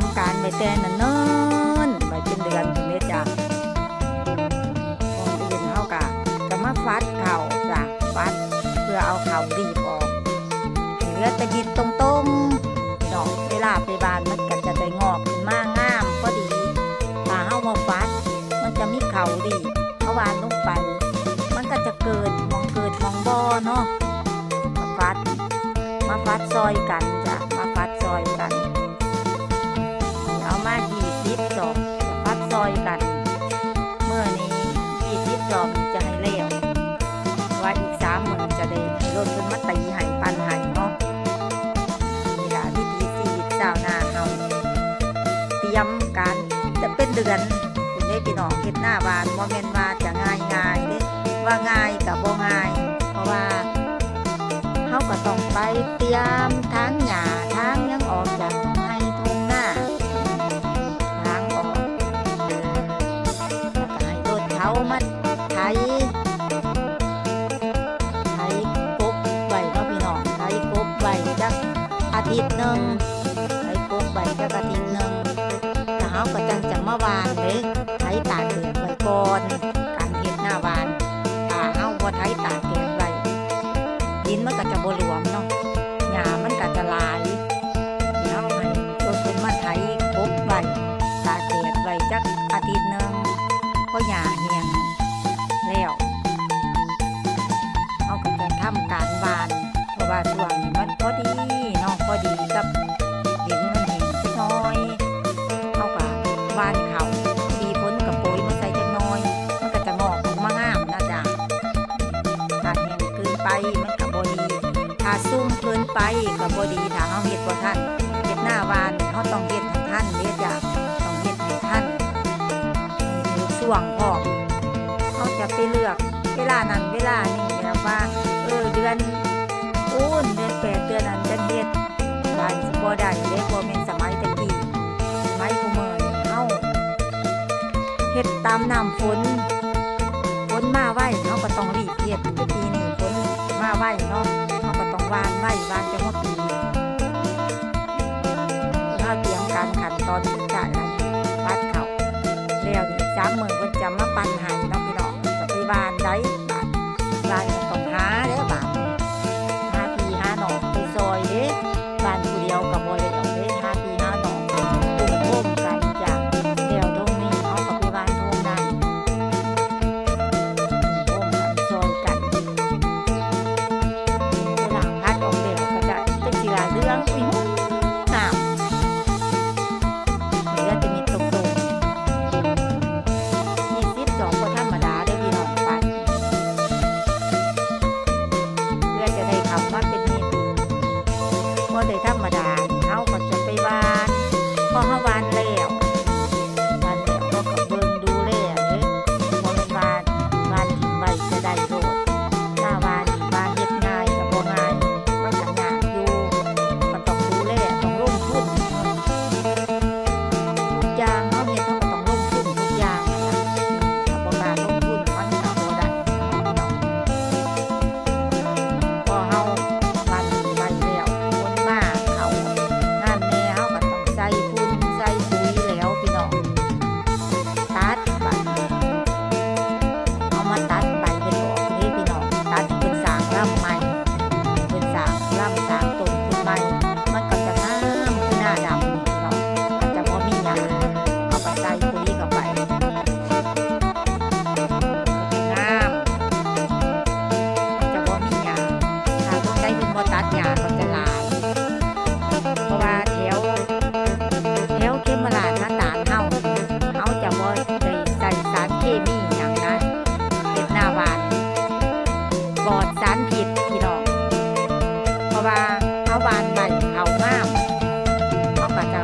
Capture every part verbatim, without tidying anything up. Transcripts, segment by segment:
ทำการไปแต่เนิ่นๆไปเป็นเดือนพุ้นเด้อจ้ะ ก่อนอื่นเฮากะจะมาฟัดข้าวจ้ะ ฟัดเพื่อเอาข้าวดีบออก เหลือแต่ดินตรงๆ ดอกเวลาไปบานมันก็จะได้งอกขึ้นมางามพอดี ถ้าเฮาบ่ฟัด มันจะมีข้าวดีบ เฮาหว่านลงไป มันก็จะเกิดหม่องเกิดหม่องบ่เนาะ มาฟัด มาฟัดซอยกันจ้ะ มาฟัดซอยกัน เอามายี่สิบจอบ ฟัดซอยกัน มื้อนี้ยี่สิบจอบจะให้แล้ว ว่าอีกสามมื้อจะได้ให้รถเพิ่นมาตีให้ปั่นให้เนาะ นี่ล่ะวิถีชีวิตชาวนาเฮา เตรียมการจะเป็นเดือนพุ้นเด้พี่น้อง เฮ็ดนาหว่านบ่แม่นว่าจะง่ายๆเด้ ว่าง่ายก็บ่ง่าย เพราะว่าเฮาก็ต้องไปเตรียมถางหญ้าถางหยังออกจากทุ่งไร่ทุ่งนา ถางออก แล้วก็ให้รถเขามาไถ ไถกบไว้เนาะพี่น้อง ไถกบไว้จักอาทิตย์หนึ่ง ไถกบไว้จักอาทิตย์หนึ่ง แล้วเฮาก็จั่งจะมาหว่านเด้ ไถตากแดดไว้ก่อน การเฮ็ดนาหว่าน ถ้าเฮาบ่ไถตากแดดไว้ ดินมันก็จะบ่หลวมเนาะ หญ้ามันก็จะหลาย เฮาให้รถเพิ่นมาไถกบไว้ ตากแดดไว้จักอาทิตย์หนึ่ง พอหญ้าแห้งแล้ว เฮาก็จะทำการหว่าน เพราะว่าช่วงนี้มันพอดีเนาะ พอดีกับดินมันแห้งจักหน่อย เฮาก็หว่านข้าว พอดีฝนก็โปรยมาใส่จักหน่อย มันก็จะงอกออกมางามนะจ๊ะ ถ้าแห้งเกินไปมันก็บ่ดี ถ้าซุ่มเกินไปก็บ่ดี ถ้าเฮาเฮ็ดบ่ทัน เฮ็ดนาหว่านเฮาต้องเฮ็ดให้ทันเด้อจ้ะ ต้องเฮ็ดให้ทัน ให้ถืกช่วงพร้อม เฮาจะไปเลือกเวลานั้นเวลานี้แบบว่า เออ เดือนปูน เดือนแปด เดือนนั้นจั่งเฮ็ด บาดสิบ่ได้เด้ บ่แม่นสมัยแต่กี้ สมัยคุมื้อนี้เฮาเฮ็ดตามน้ำฝน ฝนมาไวเฮาก็ต้องรีบเฮ็ด แต่ปีนี้ฝนมาไวเนาะ เฮาก็ต้องหว่านไว หว่านจั่งฮอดปี เฮาเตรียมการขั้นตอนสุดท้ายแล้ว ฟัดข้าว แล้วอีกสามมื้อเพิ่นจะมาปั่นให้เนาะพี่น้อง ก็ไปหว่านได้บาด หว่านก็ต้องหาแล้วบาด หาพี่หาน้องไปซอยเด้ หว่านผู้เดียวก็บ่แล้วเด้ หาพี่หาน้อง กลุ่มโฮมกันจ้ะ แล้วทงนี้เฮาก็ไปหว่านทงนั้น กลุ่มโฮมกันซอยกัน เวลาพัดออกแล้วก็จะเป็นสีเหลืองอุ้ยงาม เหลือแต่เม็ดตรงๆ ยี่สิบจอบก็ธรรมดาเด้อพี่น้อง ฟัด เพื่อจะได้เข้ามาเป็นเม็ด บ่ได้ธรรมดา เฮาก็จะไปหว่าน พอเฮาหว่านแล้ว หว่านแล้วเฮาก็เบิ่งดูแลเด้ บ่แม่นว่าหว่านถิ่มไว้จะได้โลด ถ้าหว่านนี่ว่าเฮ็ดง่ายก็บ่ง่าย มันก็ยากอยู่ ก็ต้องดูแล ต้องลงทุน ทุกอย่างเฮาเฮ็ดเฮาก็ต้องลงทุนทุกอย่างนั่นล่ะ ถ้าบ่กล้าลงทุนมันก็บ่ได้ พอเฮาหว่านไว้แล้ว ฝนมาเข้า งามแน่ เฮาก็ต้องใส่ฝุ่นใส่ปุ๋ยแล้วพี่น้อง ตัดบัดนี้ เอามาตัดใบเพิ่นออกเด้พี่น้อง ตัดให้เพิ่นสร้างลำใหม่ เพิ่นสร้างลำสร้างต้นขึ้นใหม่ มันก็จะงามคือหน้าดำนี่พี่น้อง มันจะบ่มีหยัง เอาก็ใส่ปุ๋ยเข้าไป งาม จะบ่มีหยัง ถ้าคนใดเพิ่นบ่ตัดหญ้าก็จะหลาย เพราะว่าแถว แถวเขมราชหน้าตาดเฮา เฮาจะบ่ได้ใส่สารเคมีหยังนะ เฮ็ดนาหว่าน ปลอดสารพิษพี่น้อง เพราะว่าเฮาหว่านไว้ข้าวงาม เฮาก็จะ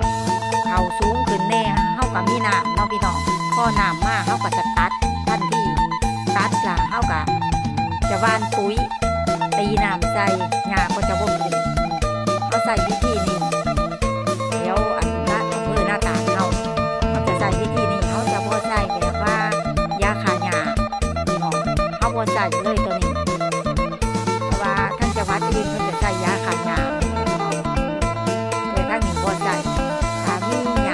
ข้าวสูงขึ้นแน่ เฮาก็มีน้ำเนาะพี่น้อง พอน้ำมาเฮาก็จะตัดทันที ตัดละเฮาก็จะหว่านปุ๋ย ตีน้ำใส่ หญ้าก็จะบ่ขึ้น เฮาใช้วิธีนี้ แถวอันละอำเภอหน้าตาดเฮา เฮาจะใช้วิธีนี้ เฮาจะบ่ใช้แบบว่ายาฆ่าหญ้า พี่น้อง เฮาบ่ใช้เลยตัวนี้ เพราะว่าทางจังหวัดอื่นเพิ่นจะใช้ยาฆ่าหญ้า แต่ทางนี้บ่ใช้ ถ้ามีหญ้า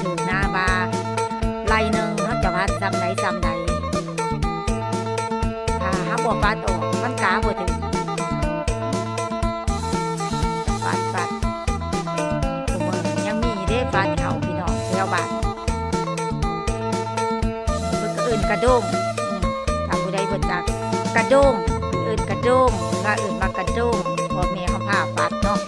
ถือนะว่าไร่หนึ่งเฮาจะหว่านส่ำใดส่ำใด ถ้าเฮาบ่ฟัดออก มันกาบ่ถึง ฟัด ฟัด ซุมื้อนี้ยังมีเด้ฟัดข้าวพี่น้องแถวบ้าน เพิ่นก็เอิ้นกะด้ง อืม ถ้าผู้ใดบ่จัก กะด้ง เอิ้นกะด้ง เพิ่นว่าเอิ้นว่ากะด้ง พ่อแม่เฮาพาฟัดเนาะ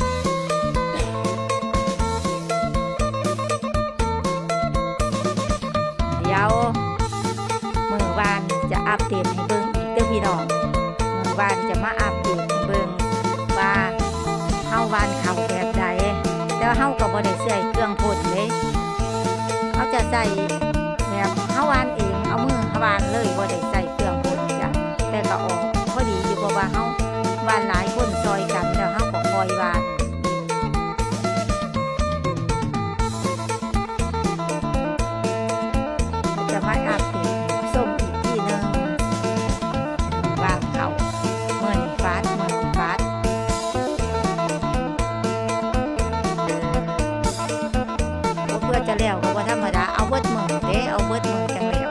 เดี๋ยวมื้อหว่านจะอัปเดตให้เบิ่งอีกเด้อพี่น้อง มื้อหว่านจะมาอัปเดตให้เบิ่งว่าเฮาหว่านข้าวแบบใด แต่ว่าเฮาก็บ่ได้ใช้เครื่องพ่นเด้ เฮาจะใช้แบบเฮาหว่านเอง เอามือหว่านเลย บ่ได้ใช้เครื่องพ่นจ้ะ แต่ก็ออกพอดีอยู่ เพราะว่าเฮาหว่านหลายคนซอยกัน แล้วเฮาก็คอยหว่าน จะมาอัปเดตให้ส้มอีกทีหนึ่ง หว่านข้าว มื้อนี้ฟัด มื้อนี้ฟัด เพื่อจะแล้วก็บ่ธรรมดา เอาเบิดมื้อเด้ เอาเบิดมื้อจังได้